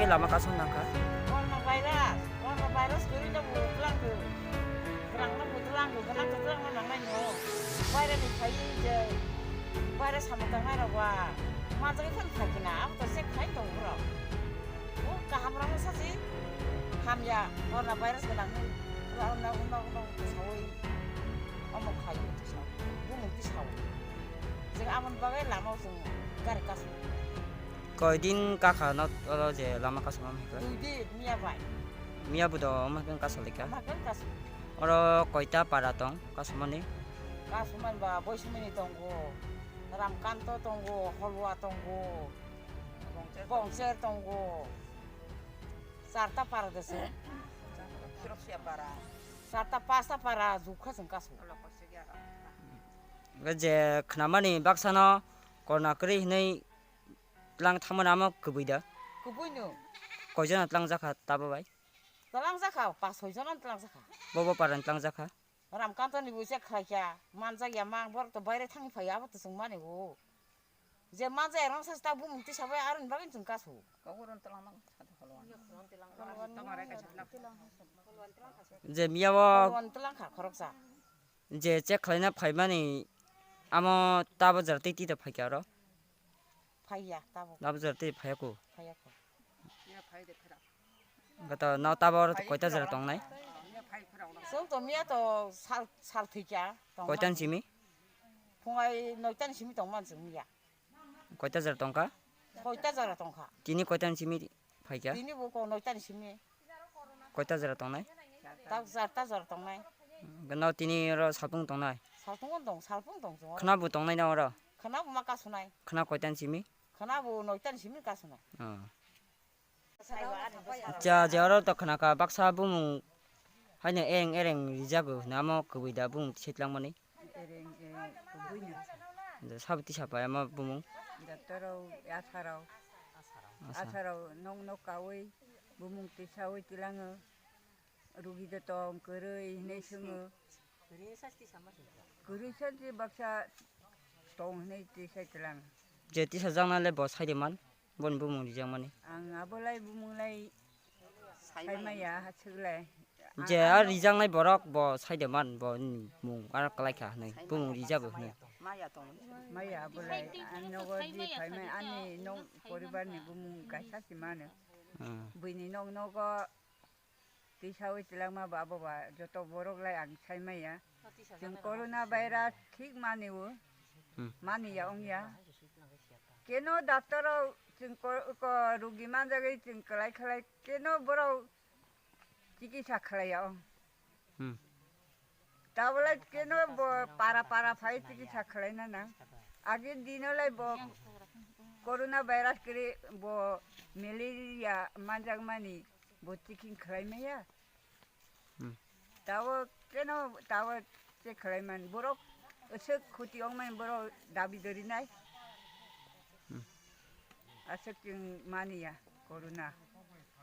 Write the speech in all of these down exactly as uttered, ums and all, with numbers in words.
Lama kasong nangkha. Corona virus, corona virus kwrwi no bo twlang khe. Twlang no bo twlang khe, gwnang khe twlang no nangnai no. Baire ni phai je baire samung tangnai rok ba. Ma jagwi khe phai khe na, abo to check khai tong bro. O kaham rok no sachi hamya, corona virus gwnang ni. Ula ula ula ula sawi. Omo khai tisa. Bumung tisa. Je amo bagwi lama o chwng gari kasu. Koi din kakha no oro je lama kasama hai khe? Dui din, miya bai. Miya budo omo hai khe kasali kha? Omo hai khe kasali. Oro koita para tong kasumani? Kasumani ba Boisimini tongo, Ramkanto tongo, Holwa tongo, Bongcher tongo. Charta para dese. Charta pasta para jukha chwng kasu. Je khnamani baksano korna kwrwi hinwi Tlang thangmani amo kwbui da? Kwbui no. Koijon tlang jakha tabo bai? Tlang jakha, pas soi jon tlang jakha. Bobo paran tlang jakha? Ramkanto ni bo check khlai kha, man jak ya mang, borok to baire thangwi phai ya, abo to chwng mani o. Je man jak ya rang sa ta bumung tisa bai, aroni bagwi chwng kasu. Kogoron tlang nang, sate holwan. Je miya o. Holwan tlang kha khoroksa. Je check khlaina phaimani amo tabo jora tei tito phaikha oro? Phaiya tabo. Tabo jora tei phaiya ko? Phaiya ko. Gato no tabo oro koita jora tongnai? Chwng to miya to sal, sal thwikha tongmani. Koita ni simi? Phungai noita ni simi tongmani chwng miya. Koita jora tongkha? Koita jora tongkha. Tini koita ni simi phaikha? Tini bo ko noita ni simi. Koita jora tongnai? Tak jarta jora tongnai. Gano tini oro salpung tongnai? Salpung tong, salpung tong chwng oro. Khna bo tongnai na oro? Khna bo ma kasunai. Khna koita ni simi? Khna bo noita ni simi kasunai. Oh. Acha, je oro to khna kha baksa bumung haino ereng ereng rijago hwnwi amo kwbui da bumung tisa twlangmani. Ereng, ereng, kwbui no. Sabo tisa pai amo bumung. Doctor rok, asa rok. Asa. Asa rok nok nok kaui bumung tisaui twlango. Rugi de tong kwrwi hinwi swngo. Kwrwi santi baksa tong hinwi tisa twlang. Je tisa jakna le bo sai de man. Boni bumung rijakmani. Ang abo lai bumung lai sai maya, ha, swk lai. Je a rijaknai borok bo sai de man, bo ni mung aro kwlai kha hinwi, bumung rijabo hinwi. Maya abo lai, ang nogo di phai mai, ani nok poribar ni bumung kaisa si mano. Hmm. Buini nok nogo Twisaui twlangma ba abo ba joto borok lai ang sai maya. Chwng corona virus thik mani o. Hmm. Mani ya ong ya. Keno doctor rok chwng ko, ko rugi manjagwi chwng kwlai khlai keno borok chikitsa khlai ya ong. Hmm. Tabole keno bo para para phai chikitsa khlaina nang. Agini dino lai bo corona virus kri bo malaria manjakmani bo chikitsa khlai maya. Hmm. Tabo keno tabo che khlai man borok aswk khuti ong man borok dabi dori nai. Hmm. Aswk chwng mani ya corona.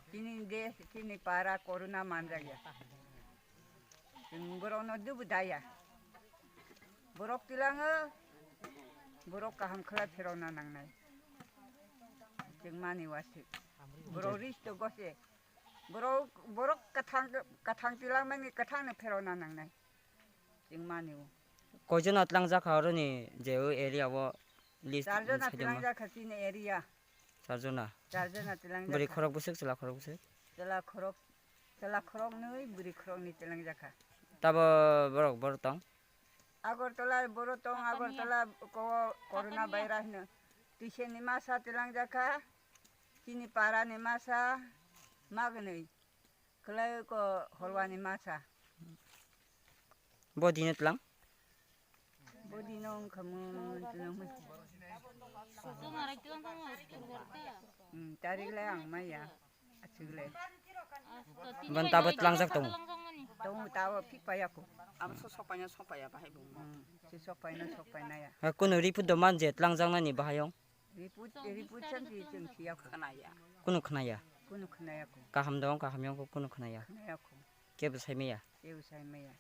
Chini de chini para corona manjak ya. Chwng borokno dubu daya. Borok twlango, borok kaham khlai pherokna nangnai. Chwng mani wasik. Borok risto gose. Borok, borok kathang, kathang twlangmani kathangno pherokna nangnai. Chwng mani o. Koijono tlangjak kha oroni je o area o list. Charjona tlangjak kha chini area. Charjona. Charjona tlangjak. Bwrwi khorok bwswk, chwla khorok bwswk? Chwla khorok, chwla khorok nwi, bwrwi khorok nwi tlangjak kha. Tabo borok bor tong? Agartala boro tong, Agartala ko corona virus no. Twiseni masa tlangjak kha, chini para ni masa, magwnwi. Kwlai ko holwani masa. Bo dino tlang? Bo dino wngkha mo tlang. Hmm, tarik lai ang maya. Achiklai. Ban tabo tlangjak tongo. Tongo tabo phik paya ko. Abo so sokpaina sokpaya bahai bo. Hmm, si sokpaina sokpaina ya. Ha, kuno report do man je tlangjaknani bahai ong? Report, report chan si chwng siya ko. Khnaya. Kuno khnaya. Kuno khnaya ko. Kaham dong, kaham yong ko kuno khnaya. Khnaya ko. Kebo sai maya. Kebo sai maya.